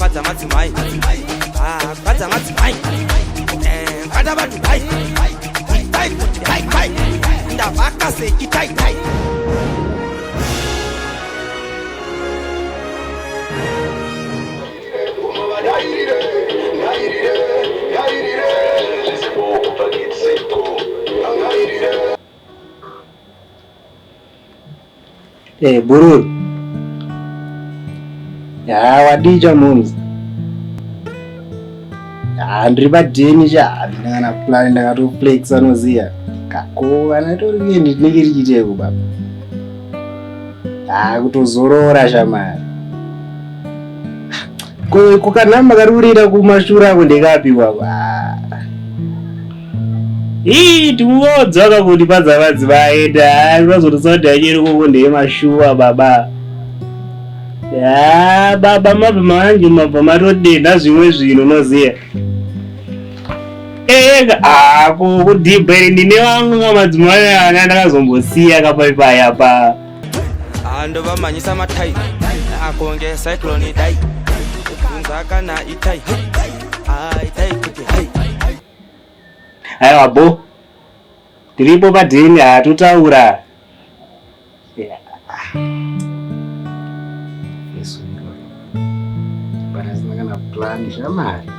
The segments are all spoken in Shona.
Fadza madzimai. Ah, fadza madzimai. Eh, fadza vaDubai. Itai kuti kai kai. Ndavaka sechitai tai. Eh, bururu. Ya, wadija moms. Ya, ndiri padheni cha, handina kana plan ndakatoflexa anoziya. Kako kana tori weekend tinenge tichiiteko baba. Ah, kutozorora shamari. Ko ko kanhamba kari kurira kumashure ako ndekapi kwako? Ah. Ii tikungodzoka kuti padza vaenda. Unozotoziva kuti achiri koko ndeyemashuwa baba. Ya baba mabva manje mabva matodenha zvimwe zvinhu unoziva. Ega ah ko kudhibha iri ndine vamwe madzimai ana ndakazombosiya kapaipai apa. Andovamanyisa matai akonge cyclone dai kubvunza kana itai aitai kuti hai. Aiwa bo. Tiripo padheni hatotaura. Yeah. Pasina kana plan shamari.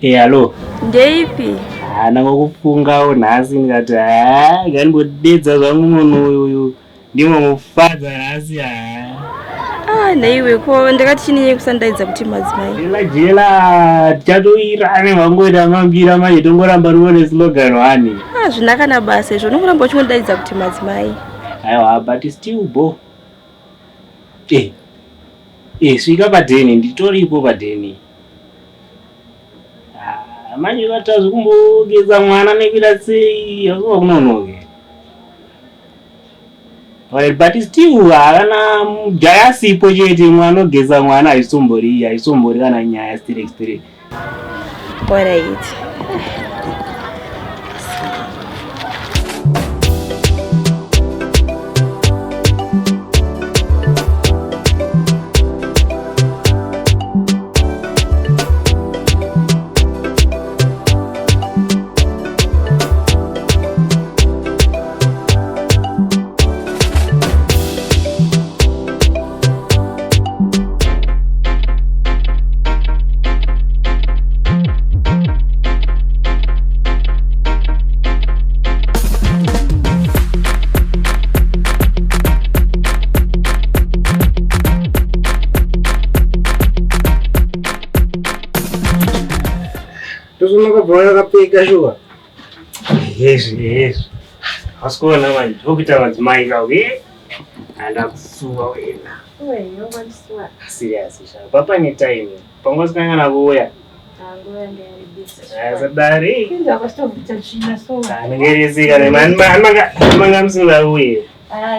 Eh, hello. Ndeipi? Ah, ndangokufungawo nhasi ndikati haa ngandibodedza zvangu munhu uyu uyu ndimomufadza nhasi haa. Ah, naiwe ko ndakati chinenye kusandaidza kuti madzimai. Jela jela tichatoirane vangoita mambira manje tongoramba rione slogan one. Ah, zvina kana basa izvo unongoramba uchingodaidza kuti madzimai. Aiwa but still bo. Eh. Eh, svika padheni nditoripo padheni. Ah, manje vatazvi kumbogeza mwana nekuita sei akuva kunonoke. Alright, but still hakana mujaya asipo chete mwana ogeza mwana haisombori haisombori kana nyaya sterek sterek. Alright. Tozonoka bva yakapfeka shuwa. Hezvi hezvi. Hausi kuona manje ndokuita madzimai ka uye handakusuwa wena. Serious sha. Papa ne time. Panga usikangana kuuya. Sadari. Anongereseka nemani manga musingauye.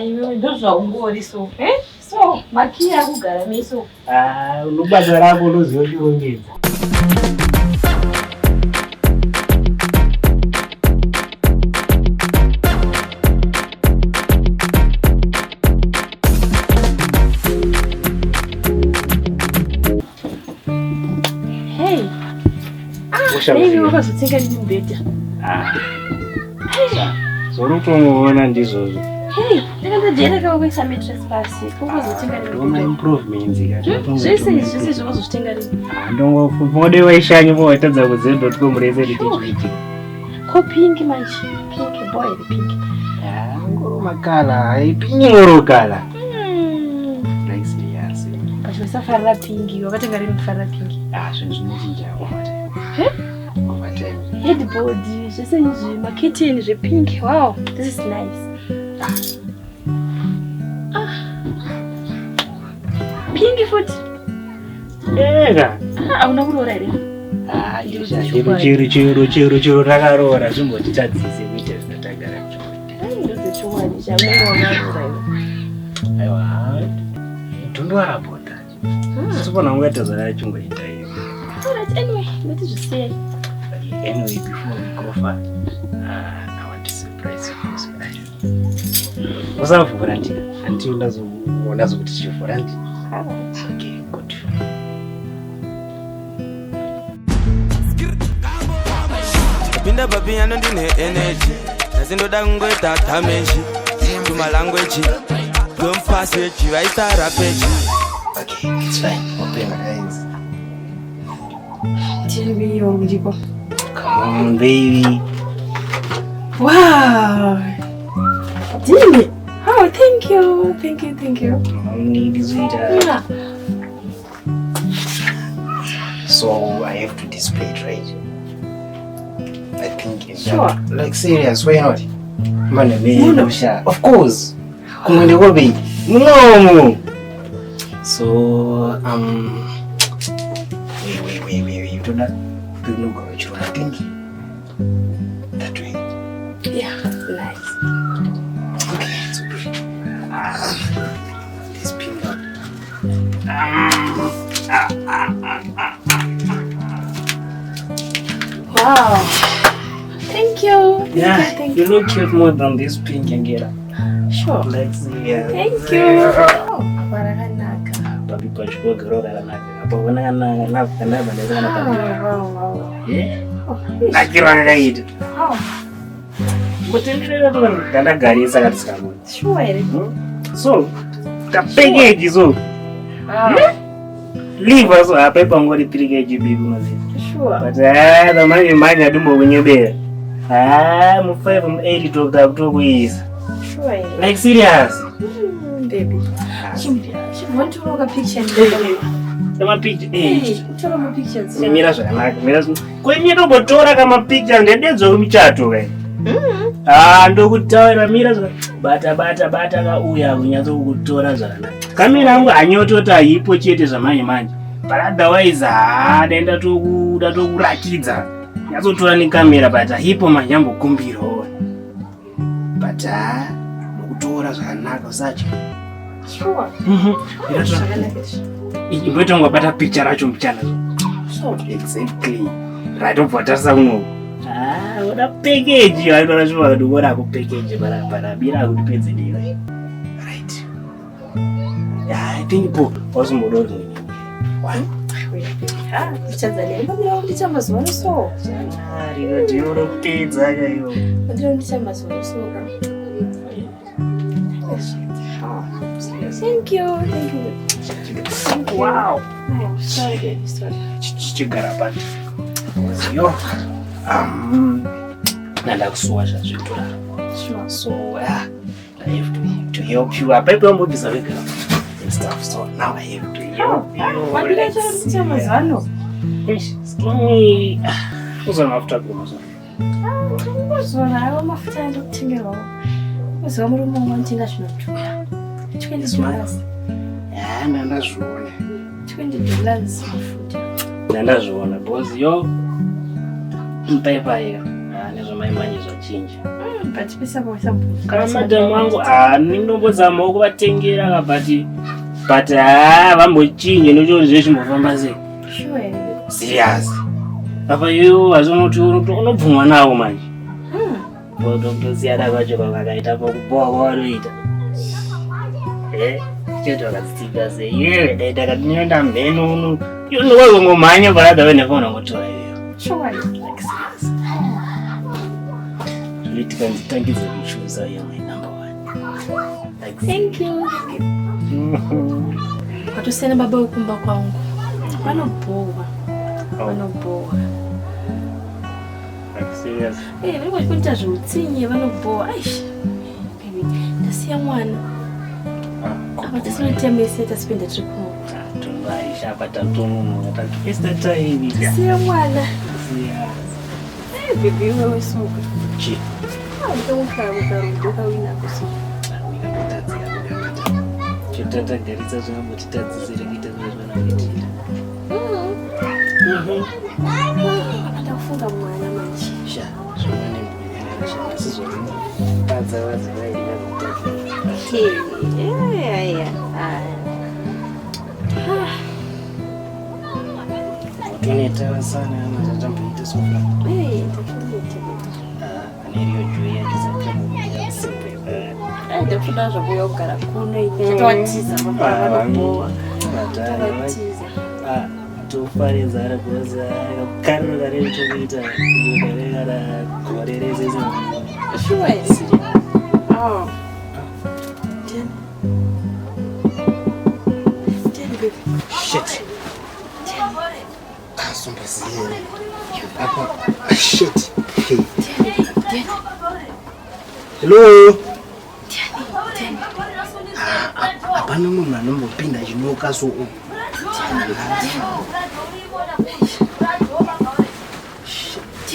Iwewe ndozvaungori so. Eh? So, makiya akugara meso. Ah, unobasa rako unoziva chirongedza. Hey. Ah, maybe wakazotsenga nini mubhedha. Ah. Zvauri kutongoona ndizvozvo. Hey, ndakandajera kava kuisa mattress pasi. Kokazotsenga nini Ndoma mubhedha. improvements ka. Zvese izvi, zvese izvi wakazozvitenga nini? Ah, ndongofunga waishanyi po waitadza kuziva.com rese richichichi. Ko pink manje. Pink boy, the pink. Ah, ngoro makala, haipinyi ngoro kala. Like serious. But usafarira pink, wakatenga rini kufarira pink? Ah, zvinhu zvinochinja over time. Over time. Headboard, zvese izvi, makitchen zvepink. Wow, this is nice. Ah. Pink futi. Ega. Hauna kuroora here? Ah, chero chero chero chero rakaroora zvimbotitadzise kuita zvinotagara tichiita. Ndozechokwadi chaunenge wakaroora iwe. Aiwa, don't worry about that. Sipona ungaita zvakachungoita iyo. Alright, anyway, ngatizvisiyei. Anyway, before we go far, I want to surprise you. Usavhura ndi anti ndazokuti chivhura ndi. Okay, good. Pinda papiano ndine energy nhasi ndoda kungoita damage tumalanguage don't pass it vaita rapeji. Okay, it's fine. Open your eyes. Tiri uripo. Come on, baby. Wow. Dini. Oh, thank you. Thank you, thank you. No need, sweetheart. Mwah. So I have to display it, right? I think it's Sure. Like serious, why not? Mane Muno. me, Of course. Kumwende kwa baby. No. So wait, wait, wait, wait, wait. Don't don't go I think that way. Yeah, nice. Okay, it's okay. This pin up. Wow. Thank you. Thank Yeah, you, thank you you. look cute more than this pink and get up. Sure. Let's see. Yeah. Thank you. Oh, warakanaka. Papi pachikogero kakanaka. Apa kanaka kanaka kanaka Wow, wow, wow. Yeah. Oh, Nakiro kakaita. oh, Kutenderera tandagarisa katisikangoni. sure here. So, tapackage so. Wow. Liver so apa ipangori 3 kg big unoziva. Sure. But ah, manje manje adimbokunyebera. Ah, mu 5 mu 8 tokuta kutokuisa. Sure here. Like serious. Baby. Ah, serious. Chimbotora picture. Kama picture. Hey, utora ma pictures. Mira zvakanaka. Mira kwenye tombotora kama picture ndededzwa kumichato kai. Ah, ndokutaura mira bata bata bata kauya kunyatso kutora zvakanaka. Kamera yangu hanyototi haipo chete zvamanje manje. But otherwise haa daenda tokuda tokurakidza. Nyatsotora nekamera but haipo manje yambokumbirawo. But haa ndokutora zvakanaka usatya. Sure. Zvakanaka izvi. Imboita ungabata picture racho mbichana. So, Exactly. Right obva watarisa kunoku. Ah, oda package aitora zvinhu vakati uona ku package para bira kuti pedze diwe. Right. Yeah, I think po wasumboda kuti mwini. One. wait, baby. Ah, tichadzanira. Mbona ndicha mazuva ano so? Ah, rino kupedza kaiyo. Ndiro ndicha mazuva ano so. Thank you. Thank you. Thank you. Wow. Oh, sorry, baby. Sorry. Chigara pano. Yo. Nanda kusuwa zvazvitora. Sure. So, I have to help you. Apa ipo wambobvisa wega and stuff. So now I have to help you. Wandida ndicha mazuva ano. Eish, strong. Uzona mafuta kuno so. Ungozora hawo mafuta andikutengerwawo. Uziva murume wangu anotenga zvinodhura. $20. Yeah, ndandazviona. $20 mafuta. Ndandazviona because yo mpaipai ah nezvamaimanje zvachinja. But pesa pawesa Kana madam wangu ah nindombozamawo kuvatengera ka but ah vambochinje nocho zvechimbofamba sei. Sure here. Serious. Apa iwo hazvinoti unobvumwa nawo manje. Kutosiyana kwacho kwavakaita pakubowa kwavanoita. Chete vakatsika sei. Iwewe dai takati mheno uno. Iwe ndowazongomhanya paradha wene fona ngotora iyoyo. Sure. Like serious. Zvinoitika nditangidze kuchuza iye my number one. Like Thank you. Watosiyana baba wekumba kwangu. Vanobhowa. Vanobhowa. Like serious. Eh, vanenge vachikuita zveutsinye vanobhowa. Aish. Baby, ndasiya mwana. Apa tisinotemese tasipinda tiri kuno. Tovaisha apa tatononoka tatoesta time. Ndasiya mwana. Serious. Eh, baby, iwewe suka. Chi. Ah, ndinomukaruka ukawinako so. Chotatagarisa zvingambotitadzisire kuita zviro zvavanoitira. Ndakufunga mwana manje. Sha, zvimwe nembuya zvasizvonadza vadzimai. Hey, yeah. Toneta sana tatamboita sofa. Hey, tatoneta. Ane iriyo joy yacho. Ndakuda zvakuuya kugara kuno. Tatowatiza papa vanobowa. Tatowatiza. Tofaredzana kuza kakariro kare chokuita kana gore rese. Sure. Oh. Jen. Jen, baby. Shit, asomboziye apa. Shit. Hey. Jen. Hello. Jen. Hapana munhu anombopinda achinoka so.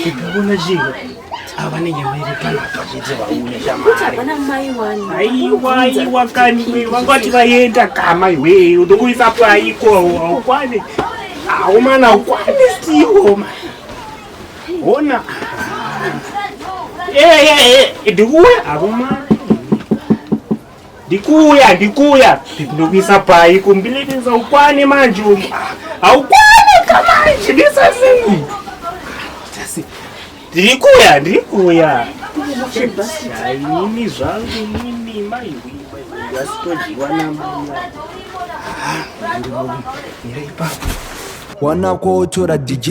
Ikaona chinhu ava nenyama iri panapa chete vauya. Kuti Shamari. hapana mai wani. Aiwa, aiwa kani, vangati vaenda kama iwe ndokuisa paiko, haukwani aumana, haukwani stiwo ona. Ndikuuya akumana, ndikuuya, ndikuuya, ndokuisa paiko mbilivisa ukwane manje umu. Haukwani kamanje ndisasei, ndiri kuuya, ndiri kuuya. Inini zvangu nini maiwi asitodyiwa namai. Ipapo. Wanakotora dj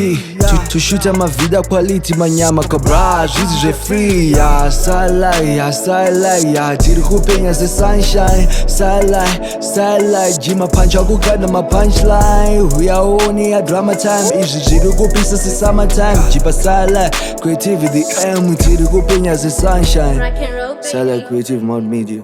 tushuta mavhida quality manyama kabra zvizi zvefree ya salai ya salai ya tiri kupenya sesunshine salai salai g mapanch akuganda mapunchline uyaone ya drama time izvi zviri kupisa sesummertime jipa salai creative the m tiri kupenya sesunshine Rock and roll, baby. Salai Creative Mode Media.